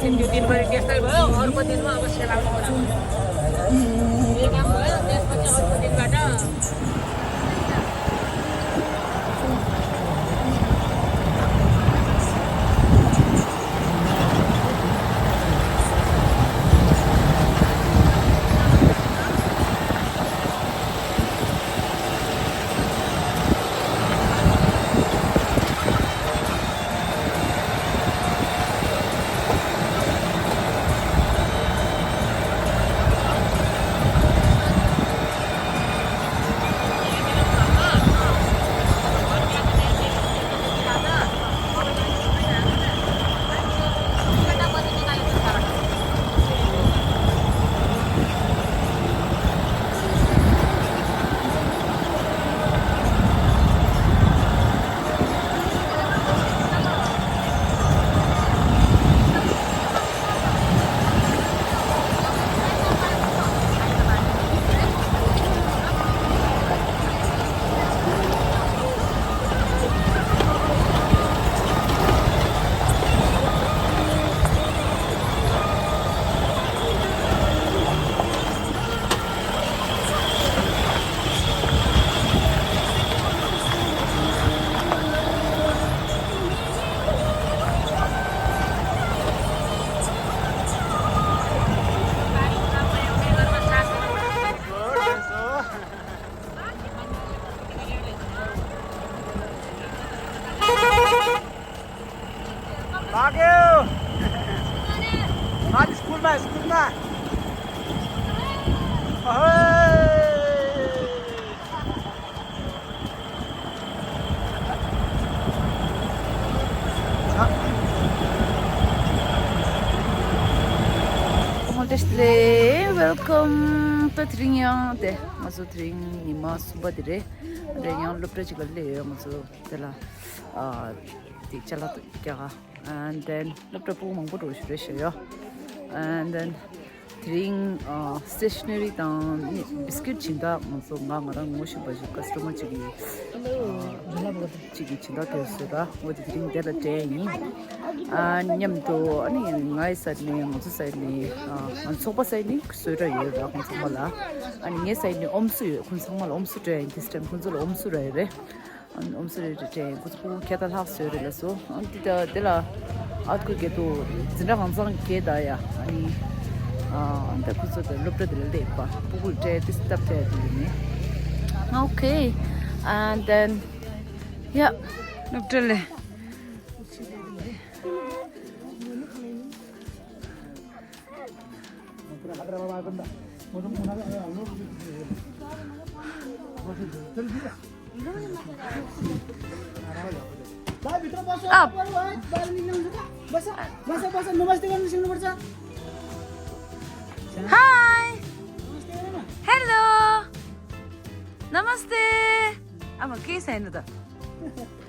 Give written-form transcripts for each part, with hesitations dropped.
एकछिन त्यो दिनभरि त्यस्तै भयो अर्को दिनमा अब सेलाउनु पर्यो यो काम भयो त्यसपछि अर्को दिनबाट स्कुलमा welcome Patrinha de maso tring ni mas badire de yan lo practical le maso tela ti chala kya and then lo prapu mang bodo shre and then tring stationery down biscuit chinda maso ngarang moshi baji customer chigi chigi chinda tesura wo tring de la day ni nyam to ani ngai sat ni maso side ni an sopa side ni sura yo da kun samala ani nge side ni omsu kun samal omsu de this time kun zol omsu re an omsu de kun pu ketal house yo le so anti de la at ko ke to zina hansang ke da ya ani anta kun so de lopre de le pa pugul de this step de ni okay and then yeah lopre Hi. Hello. Namaste. अब के छैन त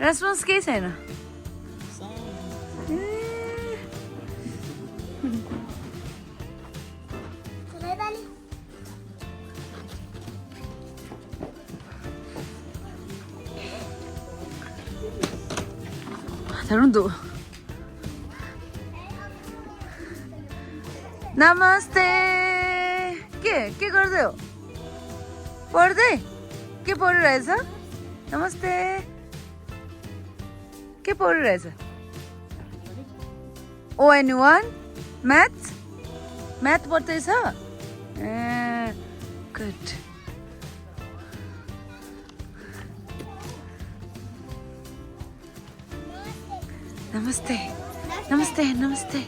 response के छैन Tarundo. नमस्ते के गर्दै हो पढ्दै के पढिरहेछ नमस्ते के पढिरहेछ ON1 म्याथ पढ्दैछ गुड नमस्ते नमस्ते नमस्ते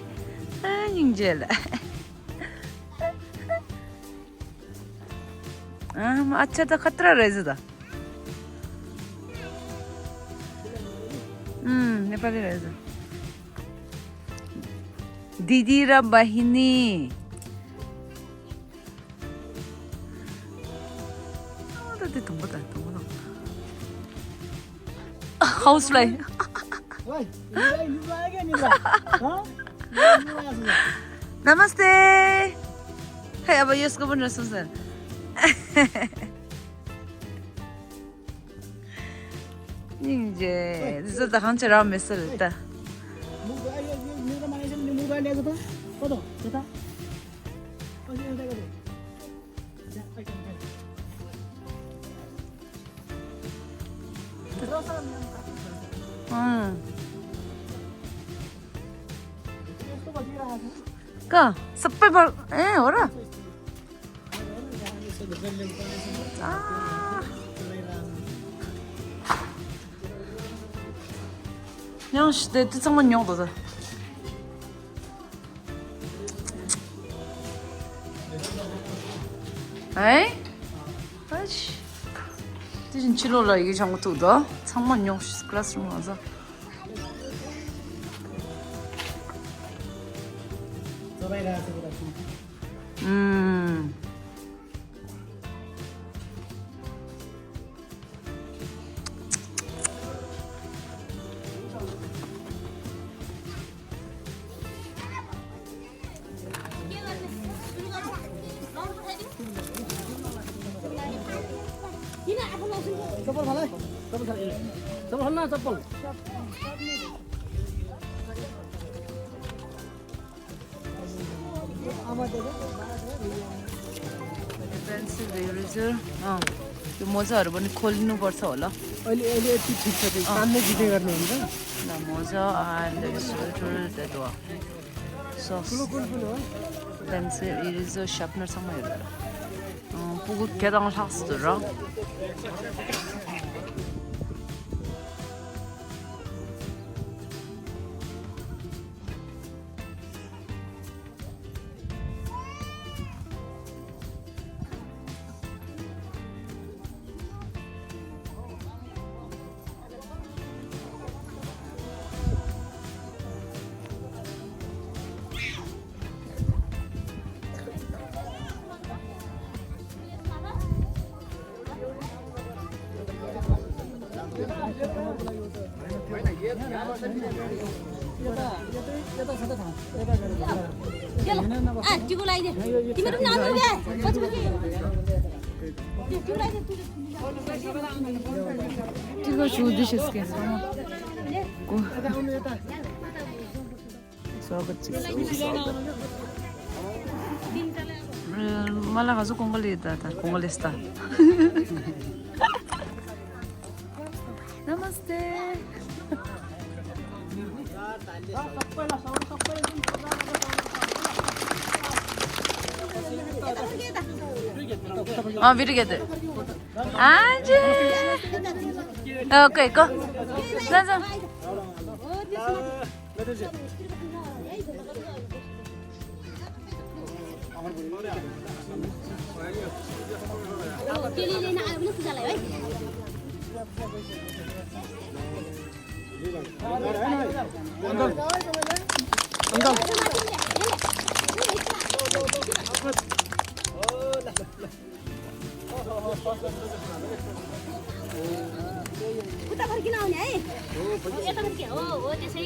Angel. अच्छा त खतरा रहेछ त नेपाली रहेछ दिदी र बहिनी हाउसलाई नमस्ते है अब यसको पनि रहेछ sir Ninja, this is the hunter around Mr. का सबै ए हो र यहाँ 시대 뜻상만 영어도 에이? 아이씨 지금 치료라 이게 장부터다 상만 영 클래스룸 가서 चप्पल खाले चप्पल खाना चप्पल पेन्सिल इरेजर त्यो मोजाहरू पनि खोल्नुपर्छ होला अहिले अहिले यति ठिक छ त्यो कामले जिते गर्ने हुन्छ ल मोजा and that one so pencil eraser 샤프너सँग हेरेर 보고 개당을 샀더라 Tylko 주드시스게 स्वागत छ मलाई हजुर कोङ्गोले कोङ्गोले यस्ता नमस्ते virugeter aje okay go जा उता फर्किन आउने है यता फर्के हो त्यसै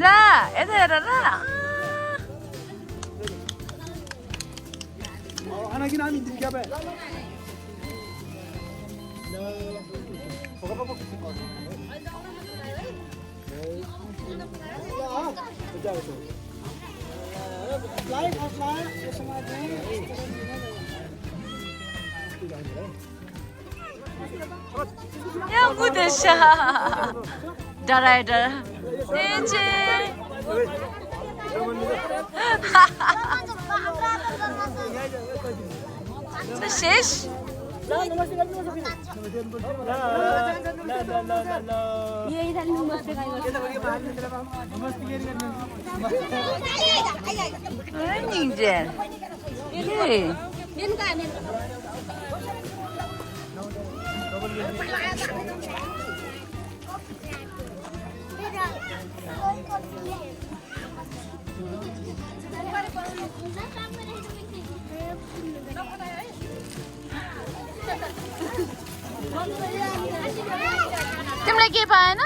ला यता हेर ल ana gina amin din gabe Ya budesha darayda nece Şiş Öğrenince तिमीलाई के पाएन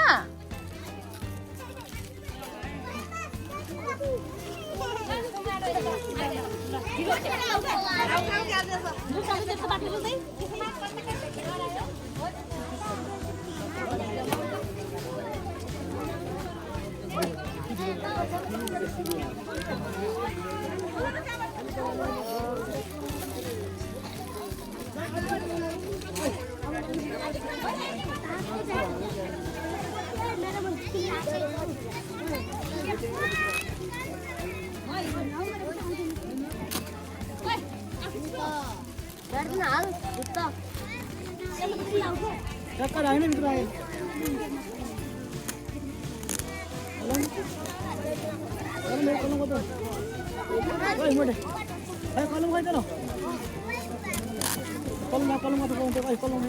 टक्कर आएन मित्र आयो कलम को तो ओए मोटे ए कलम खाइ त कलम को तो ओए कलम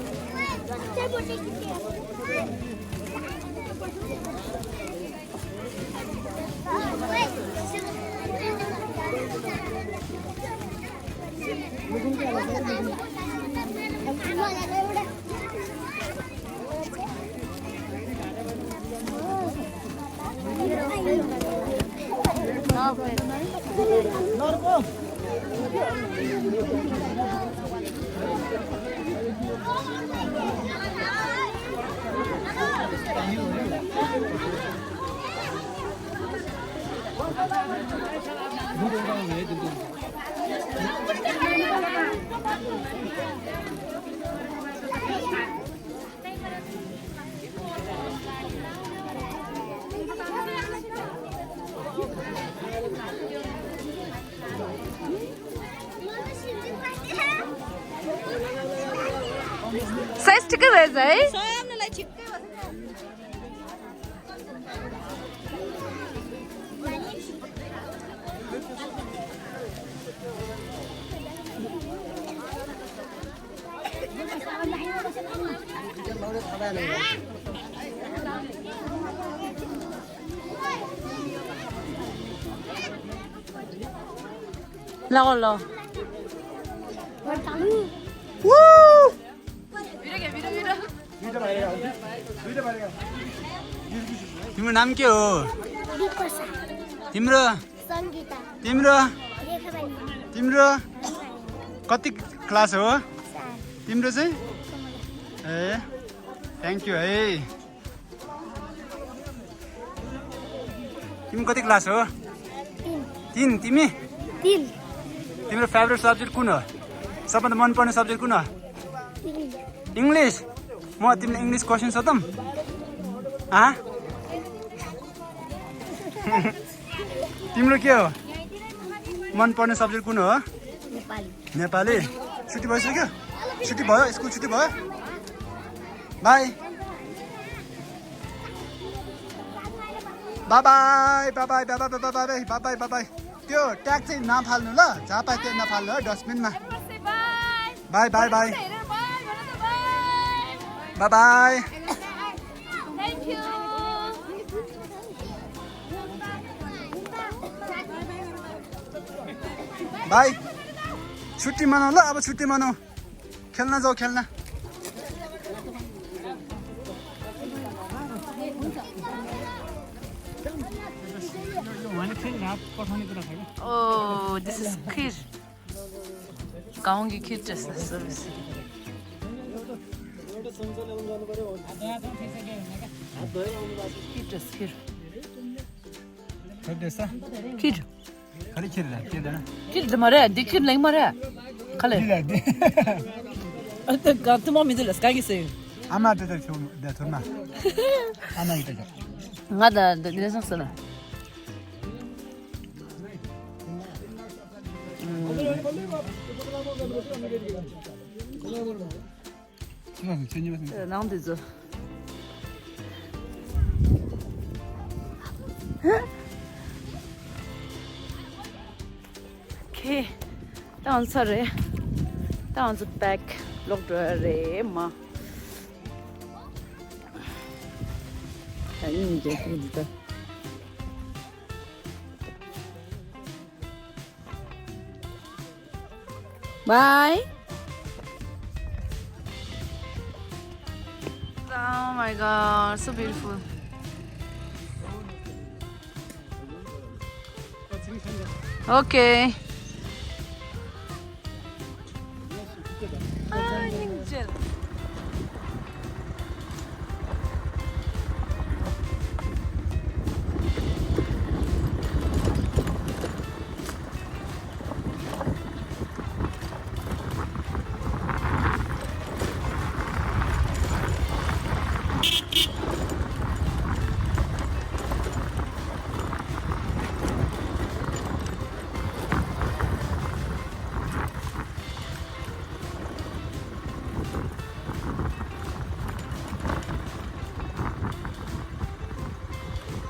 नरको साइज ठिकै रहेछ है सबैलाई छिक्कै ल तिम्रो नाम के हो तिम्रो तिम्रो तिम्रो कति क्लास हो तिम्रो चाहिँ ए थ्याङ्क यू है तिमी कति क्लास हो 3 तिमी तिम्रो फेभरेट सब्जेक्ट कुन हो सबभन्दा मनपर्ने सब्जेक्ट कुन हो इङ्ग्लिस म तिमीलाई इङ्ग्लिस क्वेसन सोधौँ तिम्रो के हो मनपर्ने सब्जेक्ट कुन हो नेपाली छुट्टी भइसक्यो छुट्टी भयो स्कुल छुट्टी भयो by by by by by by by त्यो ट्याग चाहिँ नफाल्नु ल जहाँ पाए त्यो नफाल्नु है डस्टबिनमा by by by by by by छुट्टी मनाऊ ल अब छुट्टी मनाऊ खेल्न जाऊ खेल्न Oh, this is kheer. गाउँ की खीर जस्तो सर्भिस खीर खीर खरी खिर खीर त मरे खीर नहीं मरे खाले tu mami dile skagi se आमा त छेउनु थुरमा आमा इत nga da dile sana 나온 데죠. Okay, down sorry, down the back. Look there, ma. 아니 이제 그러니까. Bye. Oh my god, so beautiful. Okay. Angel.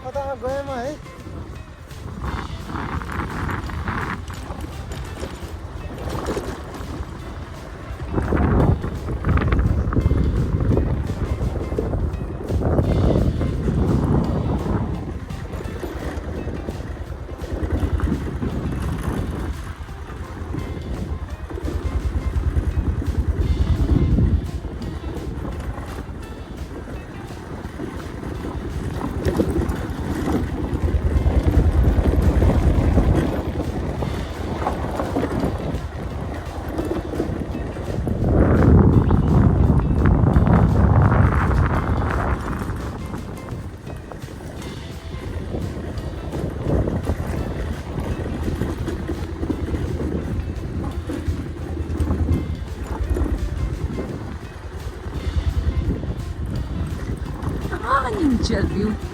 कता गएमा है Angel view.